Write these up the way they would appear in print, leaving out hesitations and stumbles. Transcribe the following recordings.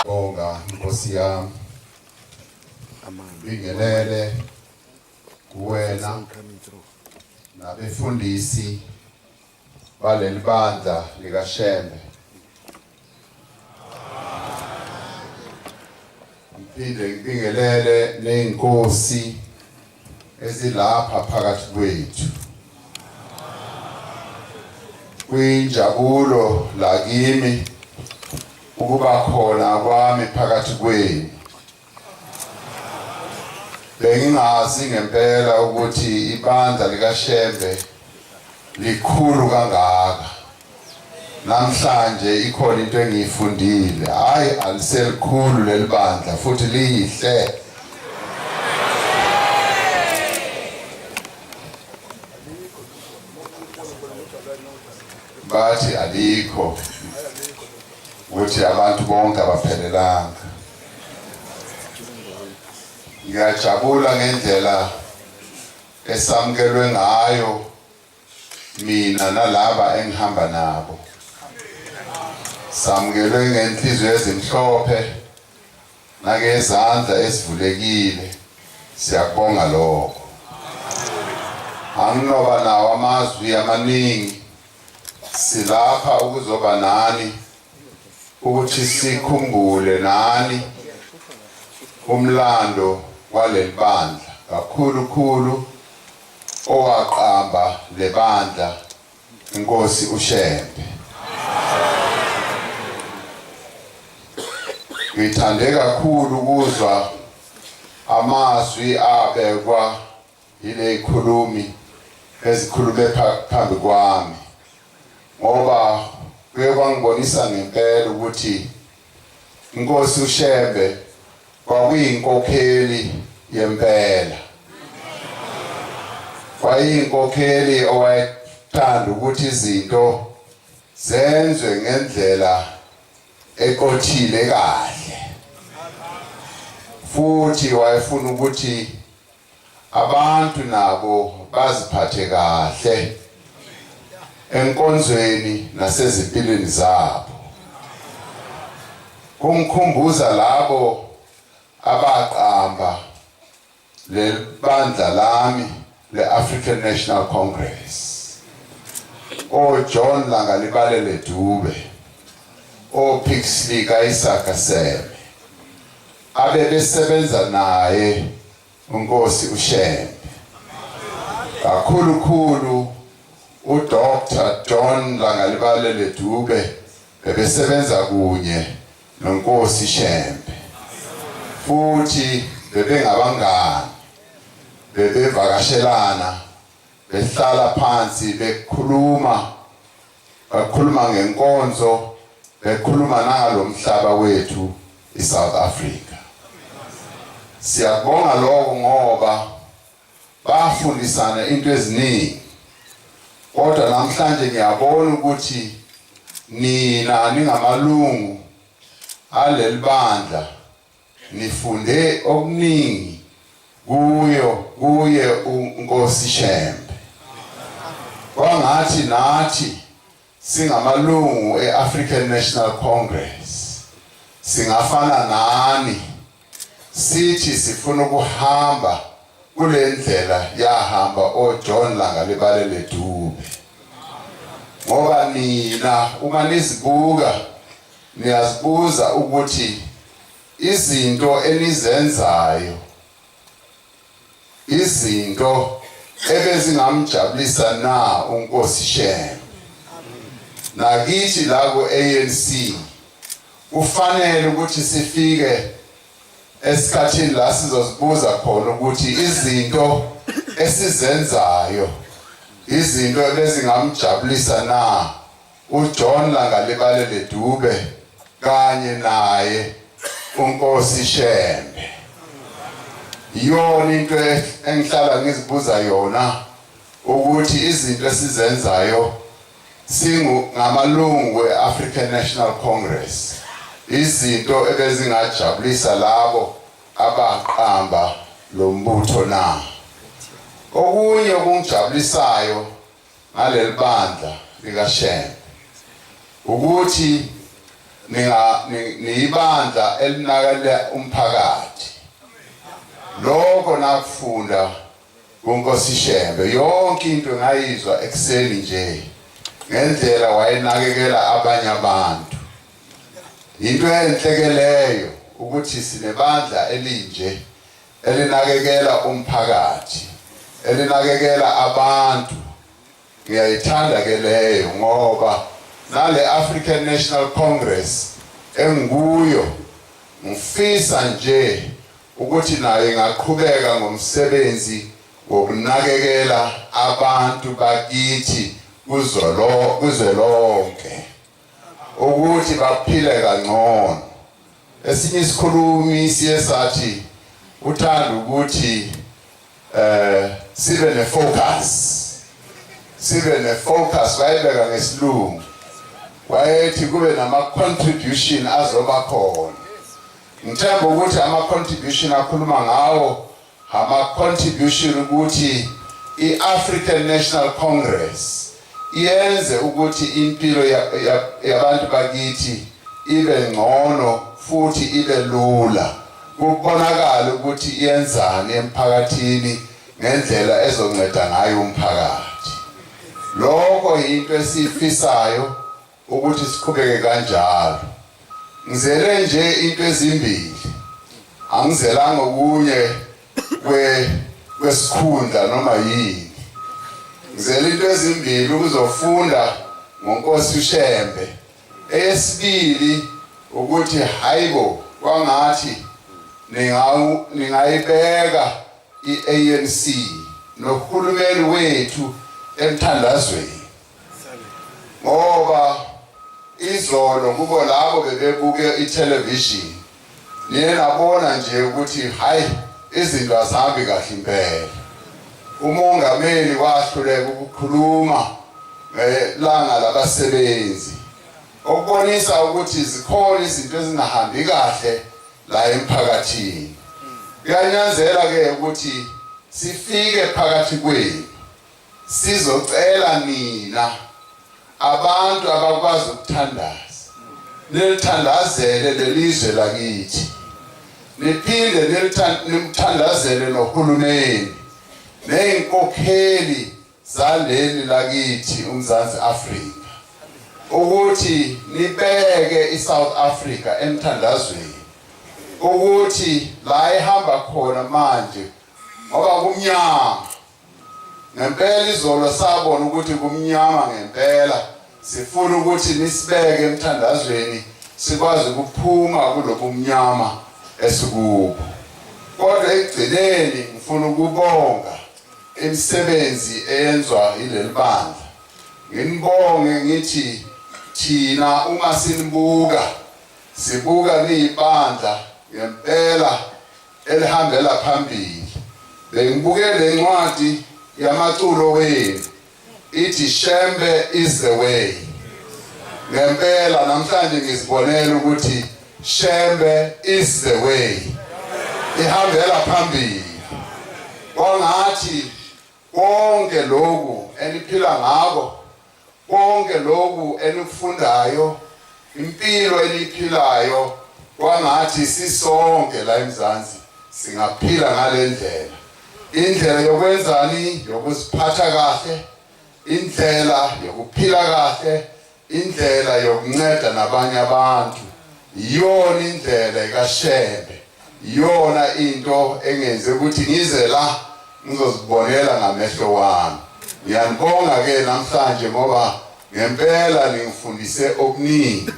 Bonga Nkosi yami. Bingelele kuwena nabefundisi baleli bandla likaShembe. Ngiphinde ngibingelele nezinkosi ezilapha phakathi kwethu. Kuyinjabulo la kimi ukuba khona kwami phakathi kwenu. Bengingazi ngempela ukuthi ibandla likaShembe likhulu kangaka. Namhlanje ikhona into engiyifundile. Hayi, aliselikhulu leli bandla futhi lihle. Bathi alikho ukuthi abantu bonke abaphelelanga. Ngiyajabula ngendlela esamukelwe ngayo mina nalaba engihamba nabo. Samukelwe ngenhliziyo ezimhlophe nangezandla ezivulekile. Siyakubonga lokho. Anginoba nawo amazwi amaningi. Silapha ukuzoba nani ukuthi sikhumbule nani umlando waleli bandla kakhulu khulu owaqamba lebandla inkosi uShembe. Ngithande kakhulu ukuzwa amazwi abekwa yile ikhulumi ezikhulume phambi kwami ngoba kuye kwangibonisa ngempela ukuthi inkosi uShembe kwakuyinkokheli yempela. Wayeyinkokheli owayethanda ukuthi izinto zenzwe ngendlela eqothile kahle, futhi wayefuna ukuthi abantu nabo baziphathe kahle enkonzweni nasezimpilweni zabo. Kungikhumbuza labo abaqamba lelibandla lami le-African National Congress, oJohn Langalibalele Dube, oPixley ka-Isaka Seme, abebesebenza naye uNkosi uShembe, kakhulukhulu uDr John Langalibalele Dube bebesebenza kunye noNkosi Shembe futhi bebengabangani, bebevakashelana, behlala phansi bekhuluma, bakhuluma ngenkonzo, bekhuluma nangalomhlaba wethu iSouth Africa. Siyabonga lokho ngoba bafundisana into eziningi, kodwa namhlanje ngiyabona ukuthi nina ningamalungu alelibandla nifunde okuningi kuyo kuye uNkosi Shembe. Kwangathi nathi singamalungu e-African National Congress singafana nani, sithi sifuna ukuhamba kule ndlela yahamba oJohn Langalibalele Dube, ngoba nina uma nizibuka niyazibuza ukuthi izinto enizenzayo izinto ebezingamjabulisa na uNkosi Shembe. Nakithi la ku-ANC kufanele ukuthi sifike esikhathini la sizozibuza khona ukuthi izinto esizenzayo izinto ebezingamjabulisa na uJohn Langalibalele Dube kanye naye uNkosi Shembe. Iyona into engihlala ngizibuza yona ukuthi izinto esizenzayo singu ngamalungu e-African National Congress, izinto ebezingajabulisa labo abaqamba lo mbutho na. Okunye okungijabulisayo ngaleli bandla likaShembe ukuthi Ninga niyibandla elinakekela umphakathi. Lokho nakufunda kuNkosi Shembe yonke into ngayizwa ekuseni nje ngendlela wayenakekela abanye abantu. Into enhle ke leyo ukuthi sinebandla elinje elinakekela umphakathi, elinakekela abantu. Ngiyayithanda ke leyo ngoba nale African National Congress enguyo ngifisa nje ukuthi nayo ingaqhubeka ngomsebenzi wokunakekela abantu bakithi kuzolo kuzwelonke ukuthi baphile kangcono. Esinye isikhulumi siye sathi uthanda ukuthi sibe nefocus, sibe nefocus, wayebeka ngesilungu, wayethi kube nama contribution azoba khona. Ngithemba ukuthi ama contribution akhuluma ngawo ama contribution ukuthi i-African National Congress iyenze ukuthi impilo yabantu bakithi ibe ngcono futhi ibe lula, kubonakala ukuthi iyenzani emphakathini ngendlela ezonceda ngayo umphakathi. Lokho yinto esiyifisayo ukuthi siqhubeke kanjalo. Ngizele nje into ezimbili, angizelanga okunye kwesikhundla noma yini. Ngizele into ezimbili ukuzofunda ngoNkosi uShembe. Eyesibili ukuthi hayibo, kwangathi ningayibeka i-ANC nohulumeni wethu emthandazweni, ngoba izolo kubo labo bebebuke itelevision niye nabona nje ukuthi hayi, izinto azihambi kahle impela. Umongameli wahluleka ukukhuluma ngelanga labasebenzi, okubonisa ukuthi zikhona izinto ezingahambi kahle la emphakathini. Kuyanyanzela ke ukuthi sifike phakathi kwenu sizocela nina abantu abakwazi ukuthandaza nilithandazele lelizwe lakithi, niphinde nimthandazele nohulumeni ney'nkokheli zaleli lakithi uMzansi Afrika, ukuthi nibeke iSouth Africa emthandazweni ukuthi la ehamba khona manje, ngoba kumnyama ngempela. Izolo sabona ukuthi kumnyama ngempela. Sifuna ukuthi nisibeke emthandazweni sikwazi ukuphuma kulobumnyama esikubo. Kodwa ekugcineni ngifuna ukubonga imisebenzi eyenzwa yileli bandla. Nginibonge ngithi thina uma sinibuka, sibuka niyibandla ngempela elihambela phambili. Bengibuke le ncwadi yamaculo wenu ithi "Shembe is the way". Ngempela namhlanje ngizibonela ukuthi Shembe is the way, ihambela phambili. Kwangathi konke lokhu eniphila ngako, konke lokhu enikufundayo, impilo eniyiphilayo, kwangathi sisonke la eMzansi singaphila ngale ndlela, indlela yokwenzani, yokuziphatha kahle, indlela yokuphila kahle, indlela yokunceda nabanye abantu. Iyona indlela ekaShembe, iyona into engenze ukuthi ngize la ngizozibonela ngamehlo wami. Ngiyanibonga ke namhlanje ngoba ngempela ningifundise okuningi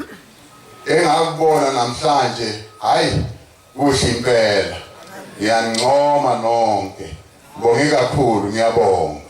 engakubona namhlanje. Hayi, kuhle impela, ngiyancoma nonke, ngibonge kakhulu, ngiyabonga.